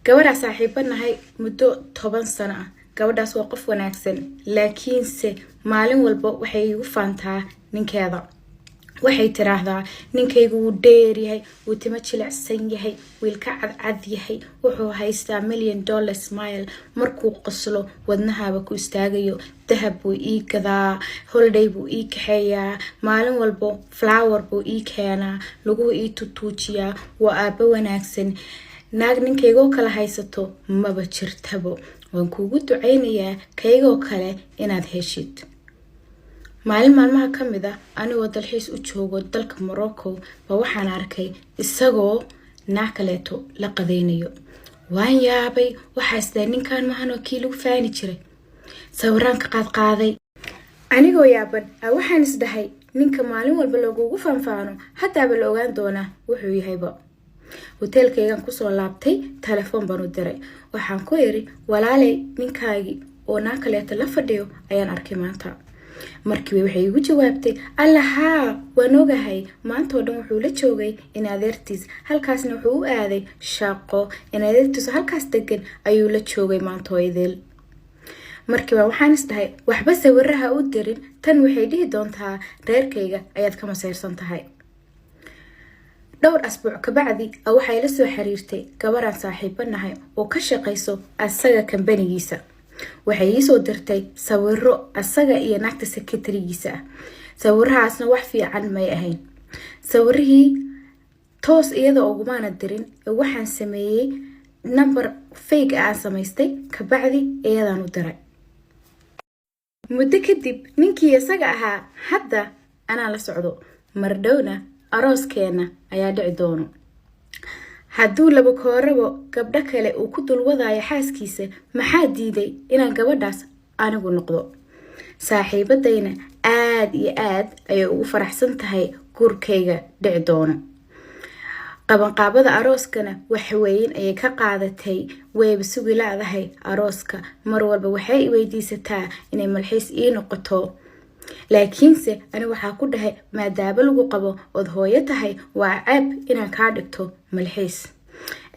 Gabadhaa saaxiibo nahay muddo 10 sano ah. Gabadhaas waa qof wanaagsan, laakiinse maalin walba waxay igu faantaa ninkeeda. Waxay tiraahdaa, "Ninkaygu wuu dheeryahay, wuu timo jilicsan yahay, wiilka cadcad yahay, wuxuu haystaa million dollar smile, markuu qoslo wadnahaaba ku istaagayo, dahab buu ii gadaa, holiday buu ii kaxeeyaa, maalin walbo flower buu ii keenaa, laguhu ii tutuujiyaa, waa aabo wanaagsan. Naag ninkaygoo kale haysato maba jirtabo. Waan kuugu ducaynayaa kaygoo kale inaad heshid." Maalin maalmaha ka mid ah, anigoo dalxiis u joogo dalka Morocco, ba waxaan arkay isagoo naag kaleeto la qadaynayo. Waan yaabay. Waxaa isdahay, "Ninkan mahanoo kii lagu faani jiray?" Sawiraan ka qaadqaaday. Anigoo yaaban a waxaan isdhahay, "Ninka maalin walba lagugu faanfaano haddaaba la ogaan doonaa wuxuu yahayba." Hoteelkaygan kusoo laabtay, telefoon baan u diray. Waxaan ku iri, "Walaalay, ninkaagii oo naag kaleeto la fadhiyo ayaan arkay maanta." Markiiba waxay igu jawaabtay, "Alla haa, waan ogahay. Maantao dhan wuxuu la joogay in adeertiis, halkaasna wuxuu u aaday shaqo. In adeertiis halkaas degan ayuu la joogay maantoo idil." Markiiba waxaan isdhahay, "Waxba sawiraha u dirin, tan waxay dhihi doontaa reerkayga ayaad ka masayrsan tahay." Dhowr asbuuc kabacdi a waxay la soo xiriirtay gabaraan saaxiibo nahay oo ka shaqayso asaga kambanigiisa. Waxay iisoo dirtay sawiro asaga iyo naagta secretary-giisa ah. Sawirahaasna wax fiican may ahayn. Sawirihii toos iyada ugumaana dirin ee waxaan sameeyey number fake ah aan samaystay, kabacdi iyadaan u diray. Muddo kadib ninkii isaga ahaa hadda anaa la socdo. Mardhowna arooskeena ayaa dhici doono. Hadduu laba koorabo gabdho kale uu ku dulwadaayo xaaskiisa, maxaa diiday inaan gabadhaas anigu noqdo? Saaxiibadayna aada iyo aad ayay ugu faraxsan tahay guurkayga dhici doono. Qabanqaabada arooskana waxweyn ayay ka qaadatay. Wayba sugi laadahay arooska. Mar walba waxay weydiisataa inay malxiis ii noqoto, laakiinse ani waxaa ku dhahay, "Maadaaba lagu qabo ood hooyo tahay, waa ceeb inaan kaa dhigto malxiis."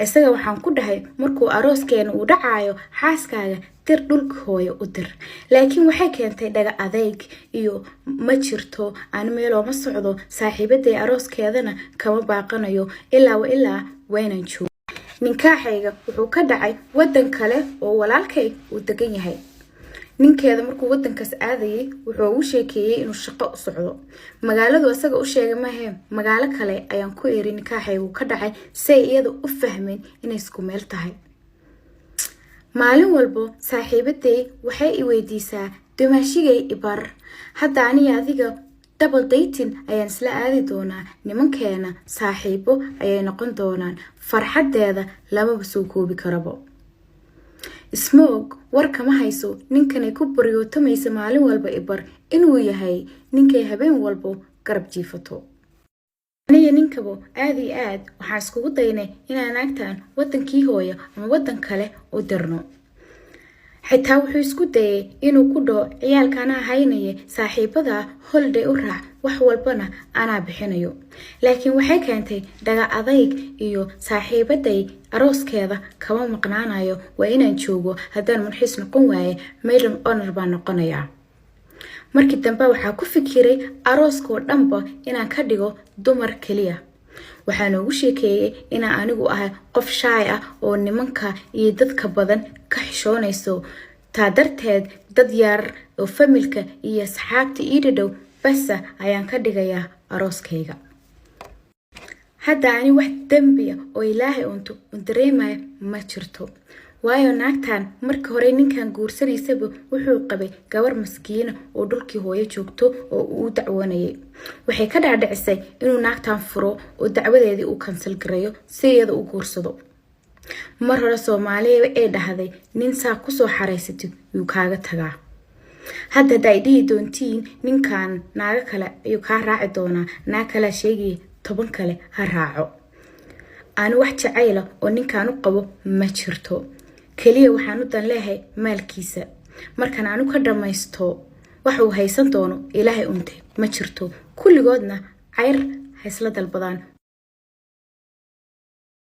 Isaga waxaan ku dhahay, "Markuu arooskeena uu dhacaayo, xaaskaaga dir, dhulka hooyo u dir." Laakiin waxay keentay dhaga adeyg iyo "Ma jirto, ani meelooma socdo, saaxiibaday arooskeedana kama baaqanayo, ilaa wa ilaa waynan joogo." Ninkaaxayga wuxuu ka dhacay wadan kale oo walaalkay uu degan yahay. Ninkeeda markuu wadankaas aadayay, wuxuu ugu sheekeeyey inuu shaqo u socdo. Magaaladu isaga u sheegay mahe, magaalo kale ayaan ku iri nikaaxaygu ka dhacay, say iyada u fahmeen inay isku meel tahay. Maalin walbo saaxiibaday waxay i weydiisaa, "Dumaashigay ibar, hadda aniga adiga double dating ayaan isla aadi doonaa, nimankeena saaxiibo ayay noqon doonaan." Farxaddeeda lamaba soo koobi karabo. Smoog war kama hayso ninkanay ku baryootamaysa maalin walba ibar inuu yahay ninkay habeen walbo garab jiifato. Aniga ninkabo aada iyo aad waxaan iskugu daynay inaan naagtan wadankii hooyo ama wadan kale u dirno. Xitaa wuxuu isku dayay inuu ku dhaho, "Ciyaalka anaa haynaya, saaxiibada holiday u raac, wax walbana anaa bixinayo." Laakiin waxay keentay dhaga adayg iyo "Saaxiibaday arooskeeda kama maqnaanayo, waa inaan joogo, haddaan malxiis noqon waaye maid of honor baan noqonayaa." Markii dambe waxaa ku fikiray arooskoo dhanba inaan ka dhigo dumar keliya. Waxaa noogu sheekeeyey inaan anigu ahay qof shy ah oo nimanka iyo dadka badan ka xishoonayso. Taa darteed dad yar oo family-ka iyo asxaabta ii dhadhow basa ayaan ka dhigayaa arooskayga. Hadda ani wax dembiya oo Ilaahay unto un dareemaya ma jirto, waayo naagtan markii hore ninkan guursanaysaba wuxuu qabay gabar maskiina oo dhulkii hooyo joogto oo uu u dacwoonayay. Waxay ka dhaadhicisay inuu naagtan furo oo dacwadeedii uu cancel gareeyo si iyada u guursado. Mar hore Soomaaliya ee dhahday, "Nin saa kusoo xaraysatid yuu kaaga tagaa." Hadda hadda ay dhihi doontiin, "Ninkan naago kale ayuu kaa raaci doonaa," naag kalea sheegaya, 10 kale ha raaco. Ani wax jacayla oo ninkan u qabo ma jirto. Keliya waxaan u dan leehay maalkiisa. Markaan anu ka dhammaysto, wax uu haysan doono Ilaahay unte ma jirto. Kulligoodna cayr ha isla dalbadaan.